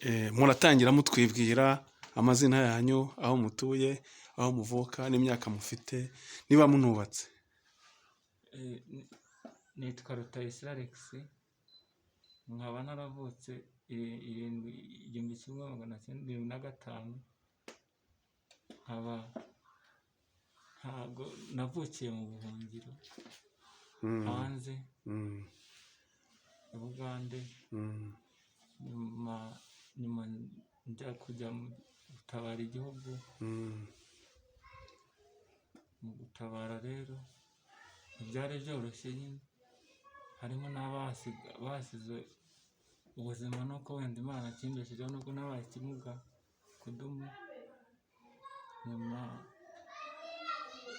Muratangira mutwibwira amazina yanyu, aho mutuye, aho muvuka n'imyaka mufite, niba munubatse. Nitwa Rutayisire Alex, nkaba naravutse irindwi 1975, nkaba ntabwo navukiye mu buhungiro hanze i Bugande, nyuma njya kujya gutabara igihugu. Mu gutabara rero ntibyari byoroshye nyine, harimo n'abasize ubuzima, nuko wenda Imana yakimbeshejeho nubwo nabaye ikimuga kudumu, nyuma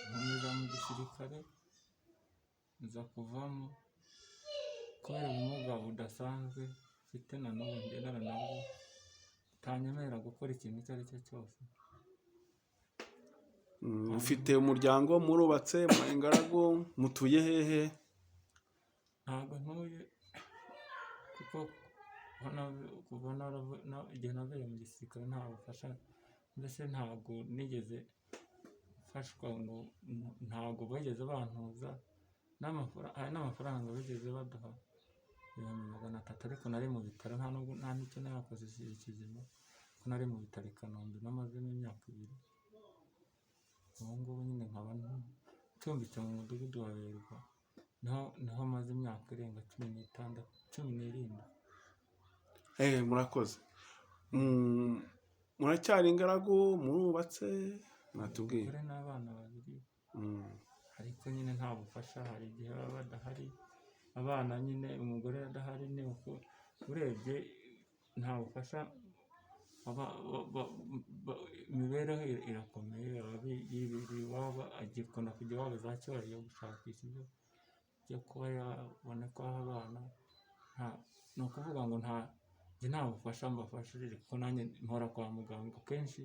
nkomeza mu gisirikare, nza kuvamo kubera ubumuga budasanzwe mfite na n'ubu ngendana nabwo, butanyemerera gukora ikintu icyo ari cyo cyose. Ufite umuryango, murubatse, muri ingaragu, mutuye hehe? Ntabwo ntuye, kuko kuva igihe navuye mu gisirikare nta bufasha, mbese ntabwo nigeze mfashwa, ngo ntabwo bigeze bantuza, hari n'amafaranga bigeze baduha 300,000, ariko nari mu bitaro, nta nubwo nta n'icyo nakoze kizima, kuko nari mu bitaro i Kanombe namazemo imyaka 2. Ubu ngubu nyine nkaba ncumbitse mu mudugudu wa Berwa, niho maze imyaka irenga 16, 17. Murakoze. Muracyari ingaragu, murubatse, mwatubwiye? Umugore n'abana babiri, ariko nyine nta bufasha, hari igihe baba badahari, abana nyine umugore adahari, ni uko urebye nta bufasha, imibereho irakomeye, yibereye iwabo, agikunda kujya iwabo za Cyubahiro gushakisha ibyo byo kuba yabona ko aha abana, ni ukuvuga ngo njye nta bufasha mbafashije, kuko nanjye mpora kwa muganga kenshi,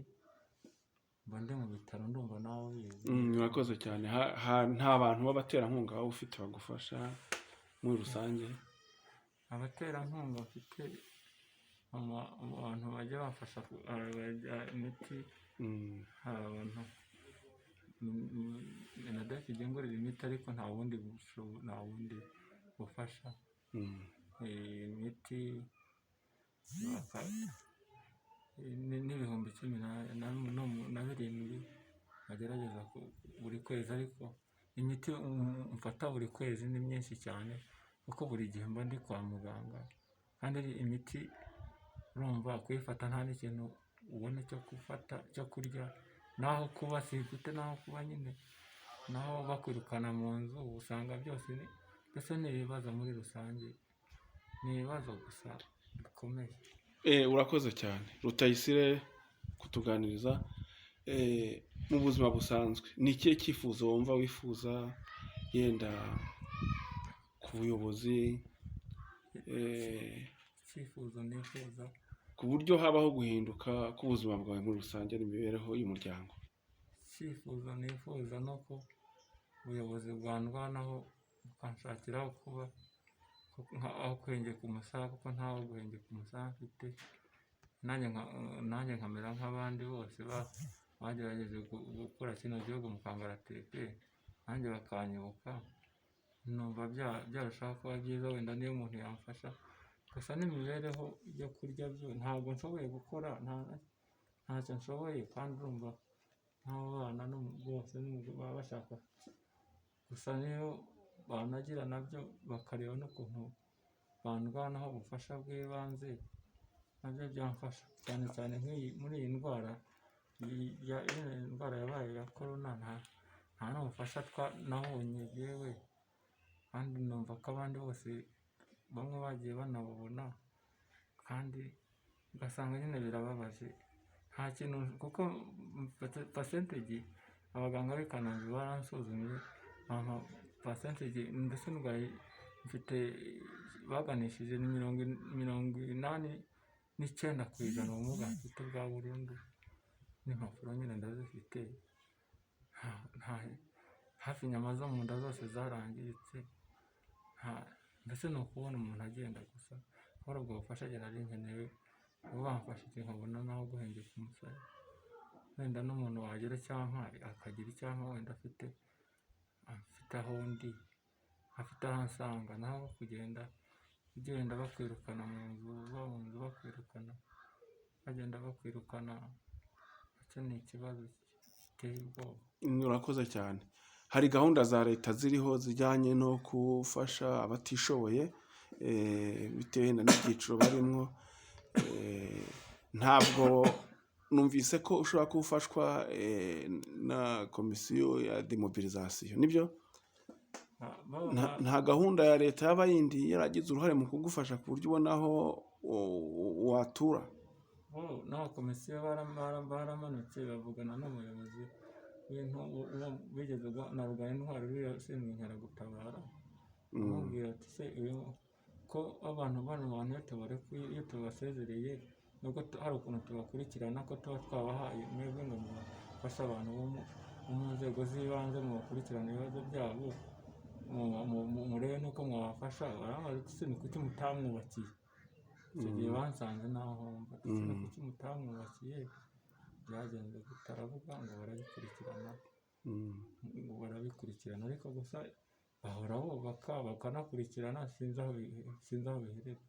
mba ndi mu bitaro, ndumva nawe ubizi. Murakoze cyane. Nta bantu b'abaterankunga waba ufite bagufasha muri rusange? Abaterankunga mfite, abantu bajya bamfasha imiti, hari abantu MINADEF ijya ingurira imiti, ariko nta bundi bufasha. Imiti n'17,000 bagerageza buri kwezi, ariko imiti mfata buri kwezi ni myinshi cyane, kuko buri gihe mba ndi kwa muganga, kandi imiti urumva kuyifata nta n'ikintu ubona cyo gufata cyo kurya, naho kuba simfite n'aho kuba nyine, naho bakwirukana mu nzu, usanga byose mbese ni ibibazo muri rusange, ni ibibazo gusa bikomeye. Urakoze cyane Rutayisire kutuganiriza. Mu buzima busanzwe ni ikihe cyifuzo wumva wifuza yenda ku buyobozi, Icyifuzo nifuza ku buryo habaho guhinduka k'ubuzima bwawe muri rusange n'imibereho y'umuryango? Icyifuzo nifuza ni uko ubuyobozi bwandwanaho bukanshakira aho kuba, aho guhengeka umusaya, kuko ntaho guhengeka umusaya mfite, nanjye nkamera nk'abandi bose bagerageje gukora kino gihugu mu kangaratete, nanjye bakanyibuka, numva byarushaho kuba byiza wenda niyo umuntu yamfasha. Gusa n'imibereho yo kurya byo ntabwo nshoboye gukora, ntacyo nshoboye, kandi urumva nk'abo bana bose baba bashaka, gusa niyo banagira nabyo bakareba n'ukuntu bandwanaho ubufasha bw'ibanze, nabyo byamfasha cyane cyane nk'iyi muri iyi ndwara, indwara yabaye ya korona, nta n'ubufasha nabonye yewe, kandi numva ko abandi bose bamwe bagiye banabubona, kandi ugasanga nyine birababaje, nta kintu, kuko percentage abaganga b'i Kanombe baransuzumye bampa percentage, mbese ndwaye mfite baganishije ni 89% ubumuga mfite bwa burundu, n'impapuro nyine ndazifite, hafi inyama zo mu nda zose zarangiritse, mbese ni ukubona umuntu agenda gusa, kubera ubwo bufasha njye nari nkeneye. Ubu bamfashije nkabona n'aho guhengeka umusaya, wenda n'umuntu wagira icyo ampa akagira icyo ampa, wenda afite aho ndi, afite aho ansanga. Naho kugenda ugenda bakwirukana mu nzu, uva mu nzu bakwirukana, bagenda bakwirukana, icyo ni ikibazo giteye ubwoba. Urakoze cyane. Hari gahunda za leta ziriho zijyanye no gufasha abatishoboye, bitewe wenda n'ibyiciro barimo. Ntabwo numvise ko ushobora kuba ufashwa na komisiyo ya demobilisation, nibyo? Nta gahunda ya leta yaba yindi yaragize uruhare mu kugufasha ku buryo ubona aho watura? Bo n'abakomisiyo baramanutse bavugana n'umuyobozi bigeze na Ruganintwari uriya ushinzwe inkeragutabara, amubwira ati se ko abantu bano bantu iyo tubarekuye, iyo tubasezereye, nubwo hari ukuntu tubakurikirana ko tuba twabahaye mwebwe ngo mubafashe abantu bo mu nzego z'ibanze mubakurikirane ibibazo byabo, murebe n'uko mwabafasha. Baramubaza ati se ni kuki mutamwubakiye? Icyo gihe bansanze naho homba, ati se ni kuki mutamwubakiye, byagenze gute? Aravuga ngo barabikurikirana, ngo barabikurikirana, ariko gusa bahora bubaka bakanakurikirana, sinzi aho biherera.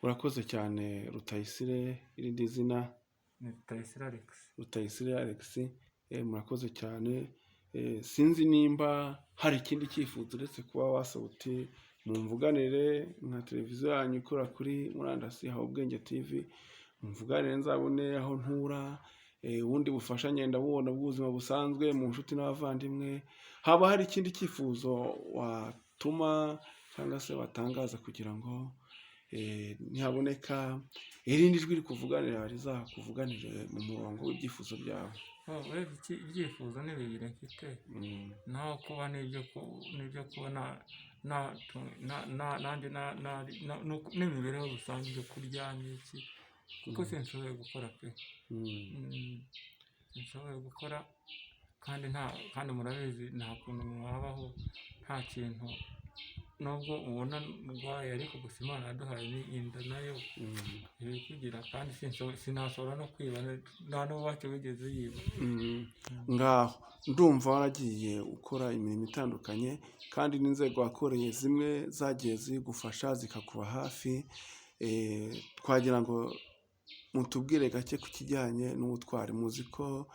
Urakoze cyane Rutayisire, irindi zina? Ni Rutayisire Alex. Rutayisire Alex, murakoze cyane. Sinzi nimba hari ikindi cyifuzo uretse kuba wasaba uti mumvuganire nka televiziyo yanyu ikora kuri murandasi Hawa Ubwenge TV, mumvuganire nzabone aho ntura, ubundi bufasha ngenda bubona bw'ubuzima busanzwe mu nshuti n'abavandimwe. Haba hari ikindi cyifuzo watuma cyangwa se watangaza kugira ngo nihaboneka irindi jwi rikuvuganira rizakuvuganire mu murongo w'ibyifuzo byawe? Urebye ibyifuzo ni bibiri mfite, naho kuba n'ibyo kuba nanjye n'imibereho rusange, ibyo kurya n'iki, kuko sinshoboye gukora pe. Sinshoboye gukora kandi nta, kandi murabizi nta kuntu mwabaho nta kintu, nubwo ubona ndwaye, ariko gusa Imana yaduhaye ni inda nayo ibikugira, kandi sinashobora no kwiba, nta n'uwacu wigeze yiba. Ngaho ndumva waragiye ukora imirimo itandukanye, kandi n'inzego wakoreye zimwe zagiye zigufasha zikakuba hafi. Twagira ngo mutubwire gake ku kijyanye n'ubutwari. Muzi ko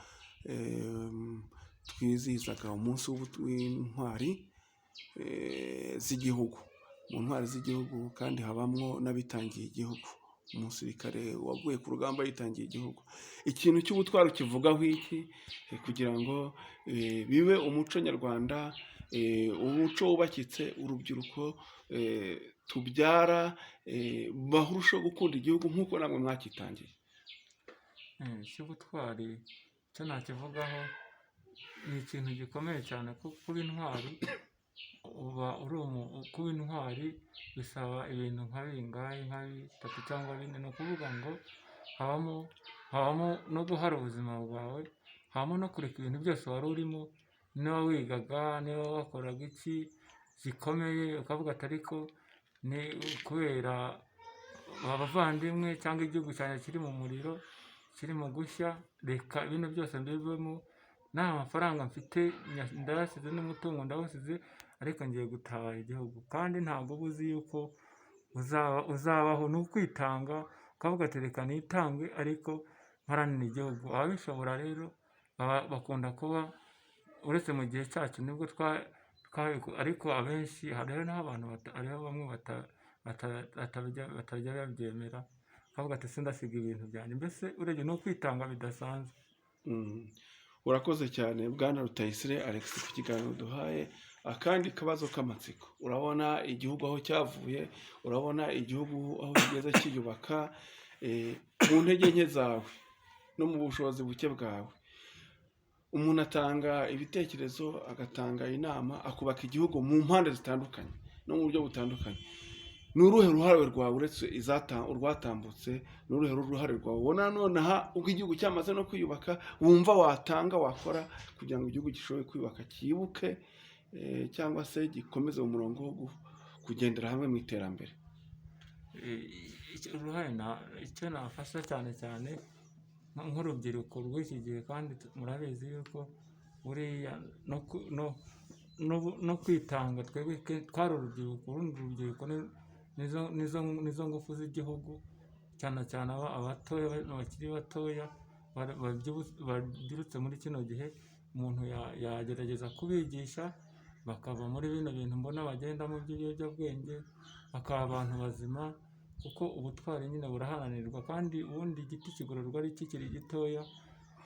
twizihizaga umunsi w'intwari z'igihugu. Mu ntwari z'igihugu kandi habamwo n'abitangiye igihugu, umusirikare waguye ku rugamba yitangiye igihugu. Ikintu cy'ubutwari ukivugaho iki kugira ngo bibe umuco nyarwanda, umuco wubakitse, urubyiruko tubyara barusheho gukunda igihugu nk'uko namwe mwakitangiye? Icy'ubutwari icyo nakivugaho ni ikintu gikomeye cyane, kuko kuba intwari uba uri kuba intwari bisaba ibintu nka bingahe, nka bitatu cyangwa bine. Ni ukuvuga ngo habamo no guhara ubuzima bwawe, habamo no kureka ibintu byose wari urimo, niba wigaga, niba wakoraga iki gikomeye, ukavuga ati ariko ni kubera abavandimwe cyangwa igihugu cyanjye kiri mu muriro, kiri mu gushya, reka bino byose mbivemo, nta mafaranga mfite ndayasize n'umutungo ndawusize, ariko ngiye gutabara igihugu. Kandi ntabwo uba uzi yuko uzabaho, ni ukwitanga ukavuga ati reka nitange ariko mparanire igihugu. Ababishobora rero bakunda kuba, uretse mu gihe cyacu nibwo ariko abenshi hariho n'abantu hariho bamwe batajya babyemera, bakavuga ati sindasiga ibintu byanjye, mbese urebye ni ukwitanga bidasanzwe. Urakoze cyane Bwana Rutayisire Alex ku kiganiro duhaye. Akandi kabazo k'amatsiko, urabona igihugu aho cyavuye, urabona igihugu aho kigeze cyiyubaka, mu ntege nke zawe no mu bushobozi buke bwawe, umuntu atanga ibitekerezo, agatanga inama, akubaka igihugu mu mpande zitandukanye no mu buryo butandukanye. Ni uruhe ruhare rwawe uretse urwatambutse, ni uruhe ruhare rwawe ubona nonaha ubwo igihugu cyamaze no kwiyubaka, wumva watanga, wakora kugira ngo igihugu gishobore kwiyubaka, cyibuke, cyangwa se gikomeze mu murongo wo kugendera hamwe mu iterambere? Uruhare icyo nafasha cyane cyane nk'urubyiruko rw'iki gihe, kandi murabizi yuko buriya no kwitanga, twebwe twari urubyiruko, urundi rubyiruko nizo ngufu z'igihugu, cyane cyane abatoya bakiri batoya babyirutse muri kino gihe, umuntu yagerageza kubigisha bakava muri bino bintu mbona bagendamo by'ibiyobyabwenge, bakaba abantu bazima, kuko ubutwari nyine buraharanirwa, kandi ubundi igiti kigororwa ari kikiri gitoya.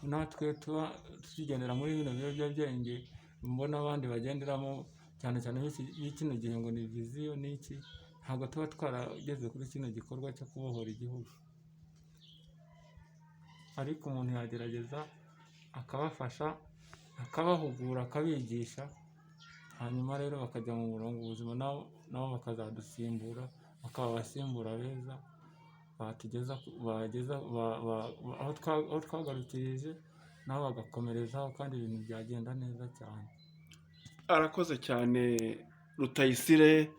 Natwe tuba tukigendera muri bino biyobyabwenge mbona abandi bagenderamo, cyane cyane b'ikino gihe ngo ni viziyo n'iki, ntabwo tuba twarageze kuri kino gikorwa cyo kubohora igihugu. Ariko umuntu yagerageza akabafasha, akabahugura, akabigisha, hanyuma rero bakajya mu murongo ubuzima, nabo bakazadusimbura, bakaba abasimbura beza batugeza bageza aho twagarukirije, nabo bagakomerezaho, kandi ibintu byagenda neza cyane. Arakoze cyane Rutayisire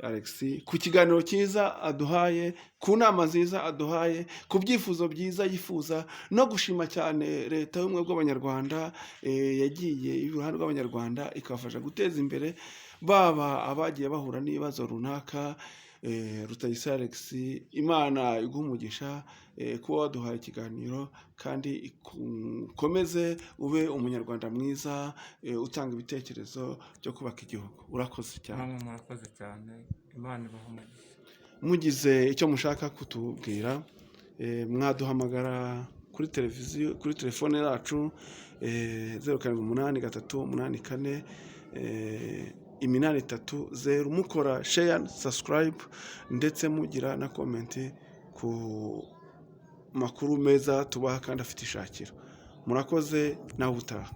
Alex ku kiganiro cyiza aduhaye, ku nama nziza aduhaye, ku byifuzo byiza yifuza, no gushima cyane Leta y'Ubumwe bw'Abanyarwanda yagiye iruhande rw'Abanyarwanda ikabafasha guteza imbere, baba abagiye bahura n'ibibazo runaka. Rutayisire Alex, Imana iguhe umugisha kuba waduhaye ikiganiro, kandi ikomeze ube umunyarwanda mwiza utanga ibitekerezo byo kubaka igihugu. Urakoze cyane. Namwe murakoze cyane, Imana ibahe umugisha. Mugize icyo mushaka kutubwira, mwaduhamagara kuri televiziyo, kuri telefone yacu 0783 84 830, mukora share, subscribe, ndetse mugira na comment ku makuru meza tubaha kandi afite ishakiro. Murakoze, nawe utaha.